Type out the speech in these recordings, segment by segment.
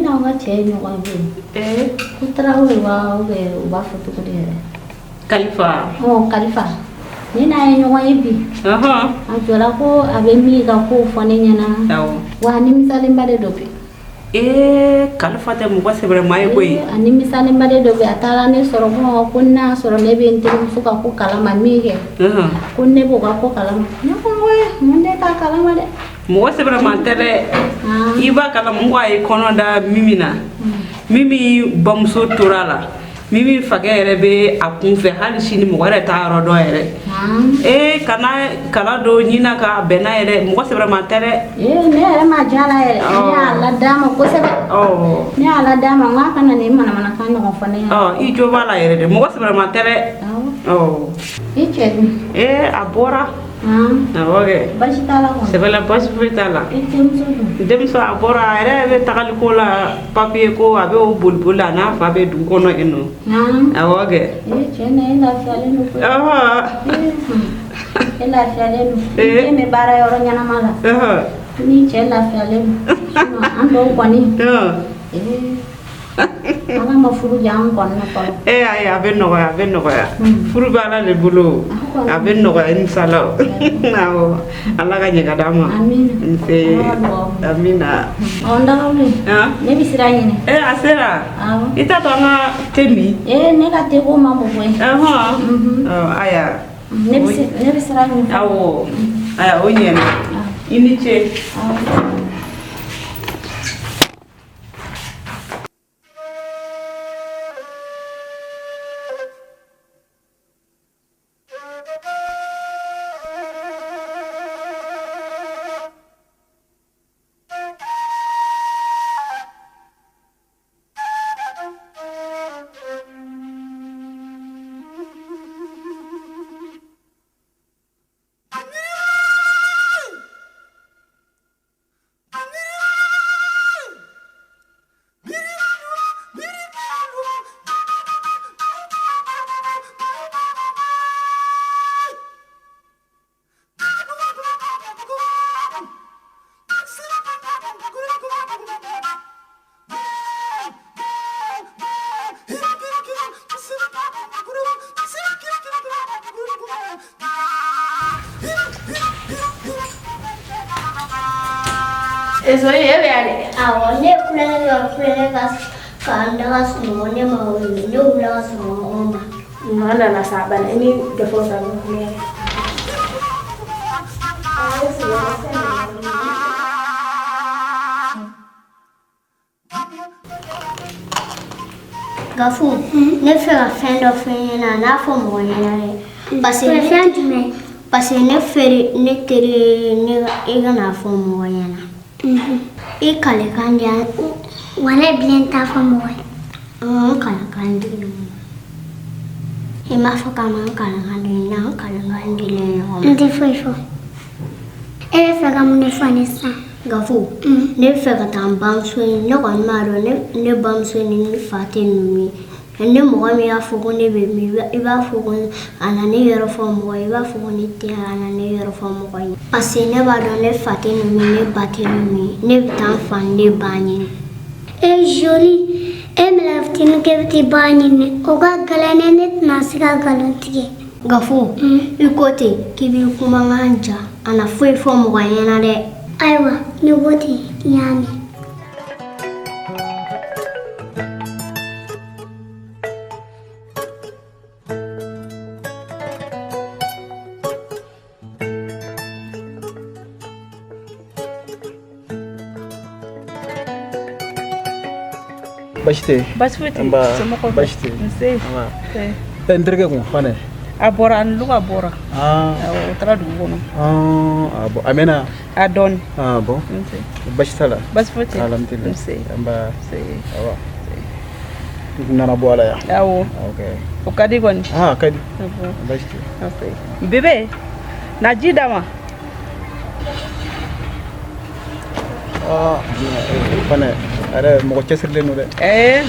n'aw ka cɛ ye ɲɔgɔn ye koyi. Ee. Ko Tarawele wa ou bien u b'a fɔ cogo di yɛrɛ? Kalifa. Ɔ Kalifa. Ne n'a ye ɲɔgɔn ye bi. Ɔhɔn. A jɔra ko a bɛ min ka kow fɔ ne ɲɛna. Awɔ. Wa a nimisalenba de don bi. Ee Kalifa tɛ mɔgɔ sɛbɛlama ye koyi. A nimisalenba de don bi. A taara ne sɔrɔ ko n'a sɔrɔ ne bɛ n terimuso ka ko kalama min kɛ. Ko ne b'o ka ko kalama. Ne ko n ko ee mun ne t'a kalama dɛ. Mɔgɔ sɛbɛlama tɛ dɛ. I b'a kalama ko a ye kɔnɔ da Mimi na. Mimi bamuso tora a la. Mimi fakɛ yɛrɛ bɛ a kun fɛ hali sini mɔgɔ yɛrɛ t'a yɔrɔ dɔn yɛrɛ. Ee kana kala don ɲin na ka bɛn n'a ye dɛ, mɔgɔ sɛbɛlama tɛ dɛ. Ee ne yɛrɛ ma diya a la yɛrɛ. Ne y'a lad'a ma kosɛbɛ. Ne y'a lad'a ma n k'a kana nin manamanakan ɲɔgɔn fɔ ne ɲɛna. Ɔ i jo b'a la yɛrɛ dɛ, mɔgɔ sɛbɛlama tɛ dɛ. I cɛ dun? Ee a bɔra. Awɔ kɛ. Baasi t'a la kɔni. Sɛbɛ la baasi foyi t'a la. I denmuso dun? Denmuso a bɔra, a yɛrɛ bɛ tagali ko la, papiye ko a bɛ o boliboli la, a n'a fa bɛ dugu kɔnɔ yen nɔ. Awɔ kɛ. Ee cɛ na e lafiyalen don koyi. E lafiyalen don. I den bɛ baara yɔrɔ ɲɛnama la. N'i cɛ lafiyalen don. Sinon an dɔw kɔni. Ee Ala ma furu diya an kɔni na fɔlɔ. Ee ayi, a bɛ nɔgɔya, a bɛ nɔgɔya. Furu bɛ Ala de bolo, a bɛ nɔgɔya inshallah. Awɔ, Ala ka ɲɛ ka d'an ma. Amina. Nse. Amina. Ɔ n dagawuli. Ne bɛ sira ɲini. Ee a sera. Awɔ. I t'a to an ka te min. Ee ne ka te ko man bon koyi. Ɔhɔn. Ɔ ayiwa. Ne bɛ sira ɲini. Awɔ. Ayiwa, o ɲɛna. I ni ce. Awɔ. Zori e bɛ yan dɛ. Awɔ, ne ye kulonkɛ kɛ ka kulonkɛ ka n da ka sunɔgɔ, ne ma wuli, ne wulila ka sunɔgɔ o ma. An nana sa, a banna i ni gafe ta kulonkɛ. Gafu, ne fɛ ka fɛn dɔ f'i ɲɛna, a n'a fɔ mɔgɔ ɲɛna dɛ. Parce que fɛn jumɛn? Parce que ne feere ne teri ne i kana fɔ mɔgɔ ɲɛna. I kalekan di yan. Walayi bilen t'a fɔ mɔgɔ ye. N kalekan di ɲɔgɔn ma. I m'a fɔ k'an m'an kalekan di n'an kalekan dilen ɲɔgɔn ma. N tɛ foyi fɔ. E bɛ fɛ ka mun de fɔ ne sisan? Gafu, ne bɛ fɛ ka taa n bamuso ɲini, ne kɔni b'a dɔn ne bamuso ni ne fa tɛ ninnu ye. Ni mɔgɔ min y'a fɔ ko ne bɛ min, i b'a fɔ ko a na ne yɔrɔ fɔ mɔgɔ ye, i b'a fɔ ko ne tɛ a na ne yɔrɔ fɔ mɔgɔ ye. Parce que ne b'a dɔn ne fa tɛ ninnu ye, ne ba tɛ ninnu ye, ne bɛ taa n fa ni ne ba ɲini. E Zori, e bɛna fitinin k'e bɛ t'i ba ɲini, o ka gɛlɛn ne tɛna se ka nkalon tigɛ. Gafu, i ko ten k'i b'i kumakan ja, a na foyi fɔ mɔgɔ ɲɛna dɛ. Ayiwa, ne ko ten, n y'a mɛn. Baasi tɛ. Baasi foyi tɛ. Nba. Somɔgɔw? Baasi tɛ. Nse. Nba. N terikɛ kun Fanɛ. A bɔra, a ni Luka bɔra. Awɔ, o taara dugu kɔnɔ. Ah bon, a mɛnna? A dɔɔni. Ah bon. Nse. Baasi t'a la? Baasi foyi tɛ. Alhamdulilayi. Nse. Nba. Nse. Awa. N nana bɔ a la yan. Awɔ. Ok. O ka di kɔni. Ah, a ka di. Baasi tɛ. Nse. Bébé, na ji d'a ma. Ah, Fanɛ, a yɛrɛ mɔgɔ cɛsirilen don dɛ. Ɛɛ.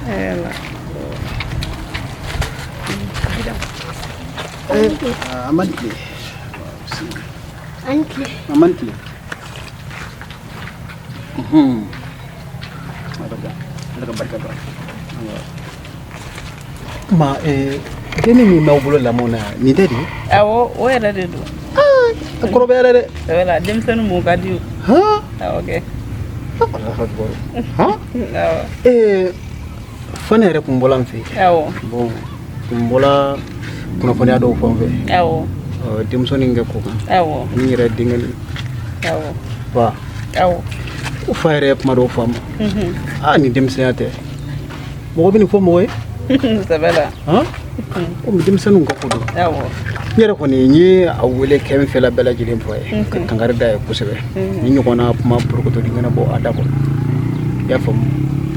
Ayiwa. A man tile. An tile. A man tile. Ala ka barika don. Ma denni min b'aw bolo lamɔ na nin tɛ de? Awɔ, o yɛrɛ de don. A kɔrɔbayara dɛ. Wala denmisɛnnin mun ka di o. Awɔ kɛ. Allahu akbar. Fane yɛrɛ kun bɔla n fɛ yen. Awɔ. Bon, kun bɔla kunnafoniya dɔw fɔ n fɛ. Awɔ. Denmisɛnnin kɛ ko kan. Awɔ. N yɛrɛ denkɛ ni. Awɔ. Fa. Awɔ. O fa yɛrɛ ye kuma dɔw fɔ a ma. Aa nin denmisɛnya tɛ. Mɔgɔ bɛ nin fɔ mɔgɔ ye? Sɛbɛ la. Komi denmisɛnninw ka ko don. Awɔ. N yɛrɛ kɔni n ye a wele kɛ n fɛla bɛɛ lajɛlen fɔ a ye. Ka kankari da ye kosɛbɛ. Ni ɲɔgɔnna kuma porokoto kana bɔ a da kɔnɔ. I y'a faamu?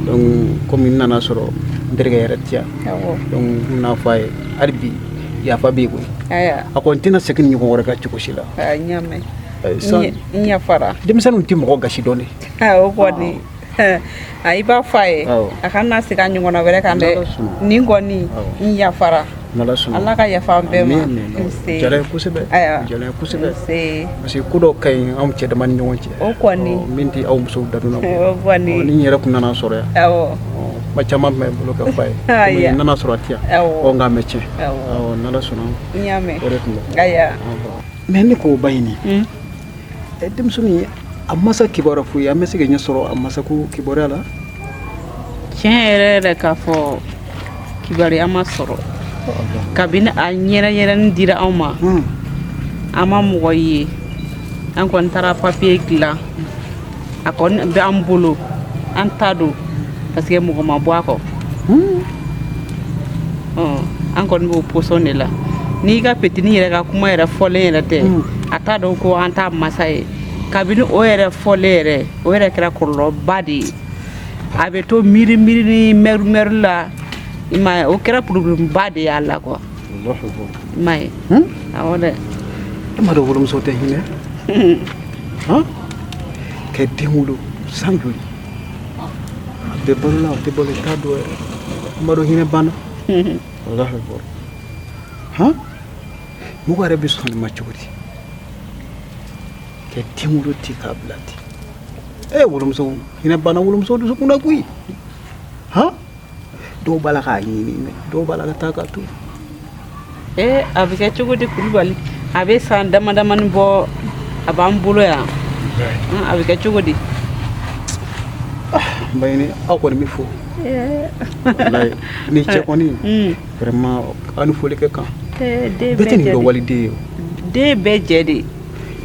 Donc komi n nana sɔrɔ n terikɛ yɛrɛ ti yan. Awɔ. Donc n bɛna fɔ a ye hali bi yafa bɛ yen koyi. Aya. A kɔni tɛna segin nin ɲɔgɔn wɛrɛ kan cogo si la. A n y'a mɛn. N yafara. Denmisɛnninw tɛ mɔgɔ gasi dɔn de. O kɔni. A i b'a fɔ a ye. A kana segin a ɲɔgɔnna wɛrɛ kan dɛ. Nin kɔni n yafara. Ala ka yafa an bɛɛ ma. Nse. Jara ye kosɛbɛ. Jara ye kosɛbɛ. Nse. Parce que ko dɔw ka ɲi anw cɛ dama ni ɲɔgɔn cɛ. O kɔni. Min tɛ aw musow dadonna. O kɔni. Ni n yɛrɛ kun nana sɔrɔ yan. Awɔ. Kuma caman tun bɛ n bolo ka fɔ a ye. Komi n nana sɔrɔ a ti yan. Awɔ. Nka a mɛ tiɲɛ. Awɔ. N'Ala sɔnna. N y'a mɛn. O de tun don. Aya. Mais ne k'o ba ɲini. Denmisɛnnin a masa kibaruya f'u ye, an bɛ se ka ɲɛ sɔrɔ a masa ko kibaruya la? Tiɲɛ yɛrɛ yɛrɛ k'a fɔ kibaruya ma sɔrɔ. Kabini a ɲɛrɛ-ɲɛrɛnin dira anw ma, an ma mɔgɔ ye. An kɔni taara papiye dilan, a kɔni bɛ an bolo, an ta don parce que mɔgɔ ma bɔ a kɔ. An kɔni b'o position de la. N'i ka petini yɛrɛ ka kuma yɛrɛ fɔlen yɛrɛ tɛ, a t'a dɔn ko an t'a masa ye. Kabini o yɛrɛ fɔlen yɛrɛ, o yɛrɛ kɛra kɔlɔlɔba de ye. A bɛ to miiri miiri ni mɛri mɛri la. I m'a ye, o kɛra problème ba de y'a la quoi. I m'a ye. Awɔ dɛ. E m'a dɔn wolomuso tɛ hinɛ? Ka den wolo san joli? A bɛ balo la, a tɛ balo, i t'a dɔn yɛrɛ. E m'a dɔn hinɛ banna? Allahu akbar. Mɔgɔ yɛrɛ bɛ sɔn nin ma cogo di? Ka den wolo ten k'a bila ten. Wolomuso hinɛ banna wolomuso dusukun na koyi. Dɔw b'a la k'a ɲini, dɔw b'a la ka taa k'a to. A bɛ kɛ cogo di Kulubali? A bɛ san dama damani bɔ a b'an bolo yan. A bɛ kɛ cogo di? N Baɲini, aw kɔni bɛ fo. Walayi ni cɛ kɔni, vraiment aw ni foli kɛ kan. Den Bɛɛ tɛ nin bɛɛ kɛ jɛ de. waliden ye o. Den bɛɛ jɛ de.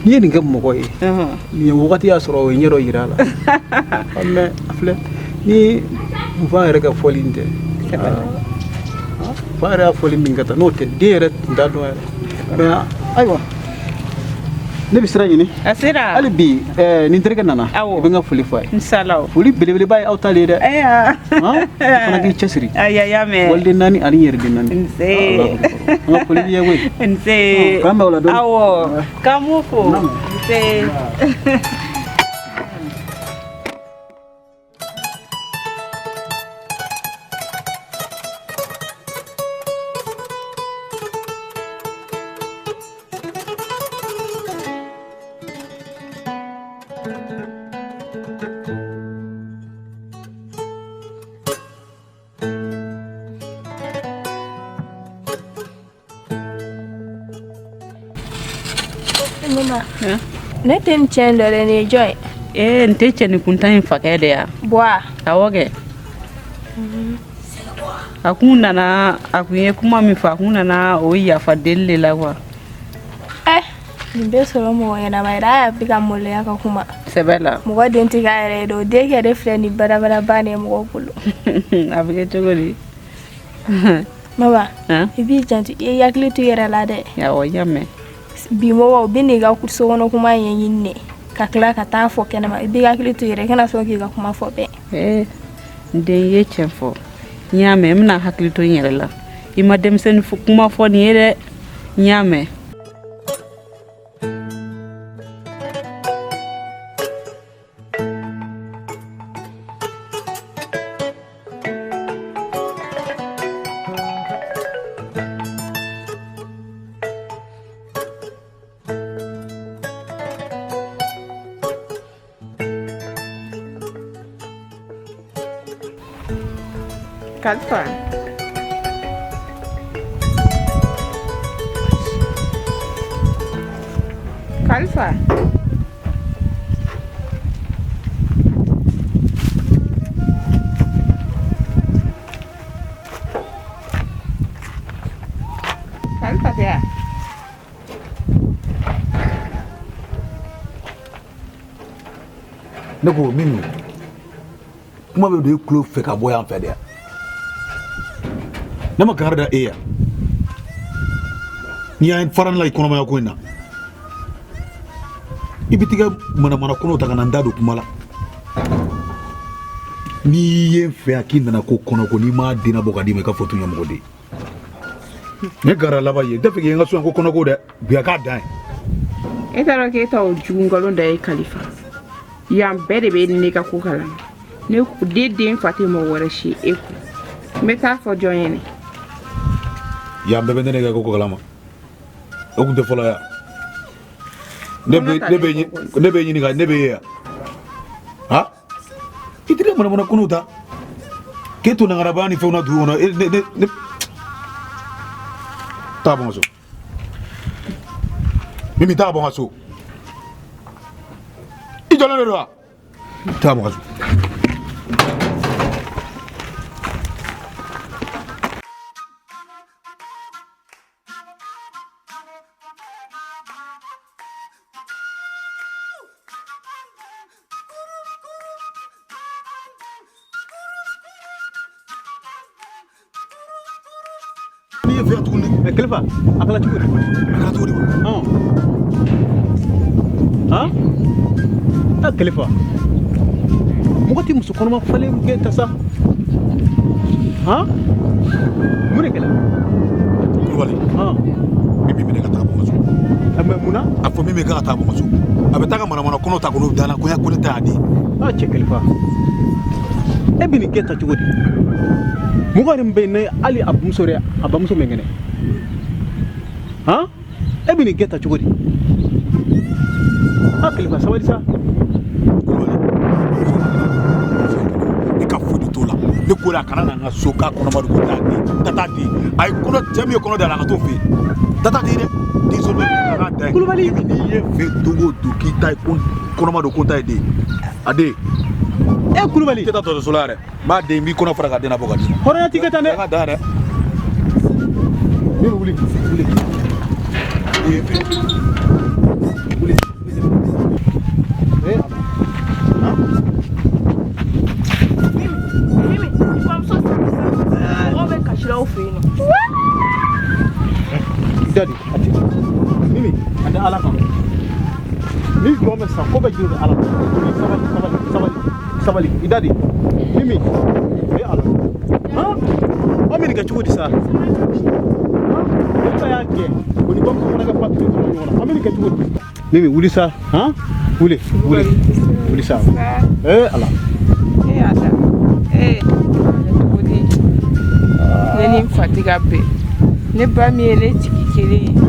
N'i ye nin kɛ mɔgɔ ye, nin ye wagati y'a sɔrɔ o ye ɲɛ dɔ yira a la. Mais a filɛ ni n fa yɛrɛ ka fɔli in tɛ. Fa yɛrɛ y'a fɔli min kɛ tan, n'o tɛ den yɛrɛ tun t'a dɔn yɛrɛ. Mais ayiwa, ne bɛ sira ɲini. A sera. Hali bi ni n terikɛ nana, i bɛ n ka foli fɔ a ye. Inshallah. Foli belebeleba ye aw ta le ye dɛ. Ayiwa. I fana k'i cɛsiri. Ayiwa, y'a mɛn. Waliden naani ani yɛrɛden naani. Nse. An ka foli b'i ye koyi. Nse. K'an bɛn o la dɔɔni. Awɔ. K'an b'u fo. Nse. Mama, ne tɛ nin cɛ in dɔ dɛ, nin ye jɔn ye? Ee, n tɛ cɛnin kuntan in fakɛ de ya. Buwa. Awɔ kɛ. A kun nana, a kun ye kuma min fɔ, a kun nana o yafa deli de la quoi. Nin bɛ sɔrɔ mɔgɔ ɲɛnama yɛrɛ, a y'a bɛ ka maloya ka kuma. Sɛbɛ la. Mɔgɔ den tɛ k'a yɛrɛ ye dɛ, o den kɛ de filɛ nin badabaraba nin ye mɔgɔ bolo. A bɛ kɛ cogo di? Mama, i b'i janto, i hakili to i yɛrɛ la dɛ. Awɔ, n y'a mɛn. Bi mɔgɔw u bɛ n'i ka sokɔnɔ kuma ɲɛɲini de ka tila ka taa fɔ kɛnɛma, i b'i hakili to i yɛrɛ, i kana sɔn k'i ka kuma fɔ bɛɛ. N den, i ye tiɲɛ fɔ. N y'a mɛn, n bɛna hakili to n yɛrɛ la. I ma denmisɛnnin kuma fɔ nin ye dɛ. N y'a mɛn. Kalifa. Kalifa. Kalifa tɛ yan? Ne ko Mimi, kuma bɛ don e tulo fɛ ka bɔ yan fɛ de yan. Ne ma kangari da e ye n'i y'a fara ne la i kɔnɔmaya ko in na, i bɛ t'i ka manamana kɔnɔw ta ka na n da don kuma la. N'i ye n fɛ yan k'i nana ko kɔnɔ ko n'i m'a den labɔ ka d'i ma, i ka fɔ tun ye mɔgɔ den. Ne gara laban ye n tɛ fɛ k'i ye n ka so yan ko kɔnɔko dɛ, bi a k'a dan ye. E t'a dɔn k'e ta o jugu nkalon da ye Kalifa. Yan bɛɛ de bɛ ne ka ko kalama. Ne den fa tɛ mɔgɔ wɛrɛ si e ko. N bɛ taa fɔ jɔn ye ne? Yan bɛɛ bɛ ne ka ko kalama. O tun tɛ fɔlɔ yan. Ne bɛ ɲininka, ne bɛ ye yan. Ha? I tɛ ne manamana kɔnɔw ta. K'e to nangarabaya ni fɛnw na dugu kɔnɔ, ne ne taa bɔ n ka so. Mimi, taa bɔ n ka so. I jɔlen de don wa? Taa bɔ n ka so. N'i ye fɛn tuguni. Kalifa, a kɛra cogo di? A kɛra cogo di wa? Han? Ah, Kalifa. Mɔgɔ tɛ muso kɔnɔma falen kɛ ta sa. Han? Mun de kɛra? Kulubali. Min bɛ minɛ ka taa bɔ n ka so. Mais mun na? A fɔ min bɛ ka taa bɔ n ka so. A bɛ taa ka manamana kɔnɔ ta k'o da n na ko ne ta y'a di. Ah, cɛ Kalifa. E bɛ nin kɛ ta cogo di? Mɔgɔ yɛrɛ min bɛ yen ne hali a bamuso yɛrɛ, a bamuso man kɛnɛ. Han? E bɛ nin kɛ ta cogo di? Ah, Kalifa, sabali sa. Ne ka foyi t'o la. Ne ko la a kana na n ka so k'a kɔnɔma don ko t'a di. Ta t'a di. A ye kɔnɔ cɛ min ye kɔnɔ da la, a ka t'o fɛ yen. Ta t'a di dɛ. Den sɔrɔ bɛ a k'a da ye. Kulubali. N'i ye fɛ don o don k'i ta ye ko kɔnɔma don ko n ta ye den. A den. E Kulubali. I tɛ taa dɔgɔtɔrɔso la yɛrɛ. N b'a den, n b'i kɔnɔ fara ka den labɔ ka di. Hɔrɔnya t'i kɛ tan dɛ. A ka da yɛrɛ. Ne bɛ wuli. Wuli. I ye fɛ. Wuli. Eh, Mimi, i bamuso mɔgɔw bɛ kasi la aw fɛ yen nɔ. Dadi, a tɛ. Mimi, a da Ala kan. Ni jɔn bɛ sa, ko bɛɛ juru bɛ Ala la. Sabali, sabali, sabali, sabali. I dadi. Mimi, e Ala. Han? Aw bɛ nin kɛ cogo di sa? Han? Ne y'a kɛ, o ni bamuso fana ka fa tile sɔrɔ ɲɔgɔn na. An bɛ nin kɛ cogo di? Mimi, wuli sa. Han? Wuli, wuli. Wuli sa. Eh Ala. E y'a da. Eh, cogo di? Ne ni n fa tɛ ka bɛn. Ne ba min ye ne jigi kelen ye, o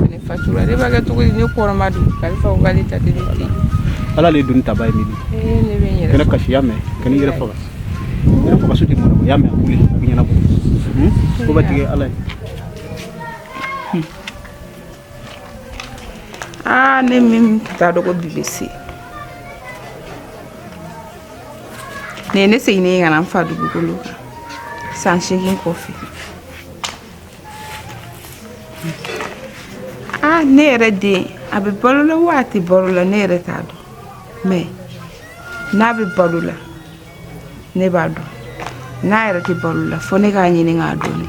fɛnɛ fatura. Ne b'a kɛ cogo di? Ne kɔrɔma don. Kalifa ko k'ale ta tɛ ne den. Ala le ye doni ta ba ye Mimi. Eh, ne bɛ n yɛrɛ Kana kasi, y'a mɛn? Kana i yɛrɛ faga. Yɛrɛ faga so tɛ mɔnɛ bɔ, y'a mɛn? Wuli, a bɛ ɲɛnabɔ. Ko bɛ tigɛ Ala ye. Aa, ne min t'a dɔn ko bi bɛ se. Nin ye ne seginnen ye ka na n fa dugukolo kan san 8 kɔfɛ. Aa, ne yɛrɛ den a bɛ balo la wa a tɛ balo la, ne yɛrɛ t'a dɔn. Mais n'a bɛ balo la, ne b'a dɔn. N'a yɛrɛ tɛ balo la, fo ne k'a ɲini k'a dɔn.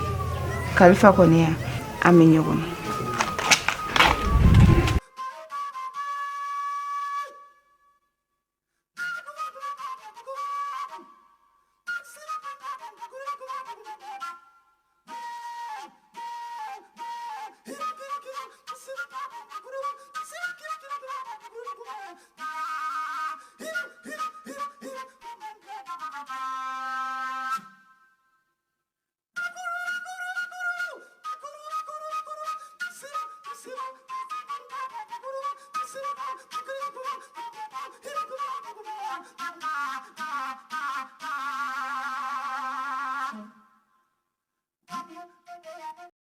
Kalifa kɔni yan, an bɛ ɲɔgɔn na.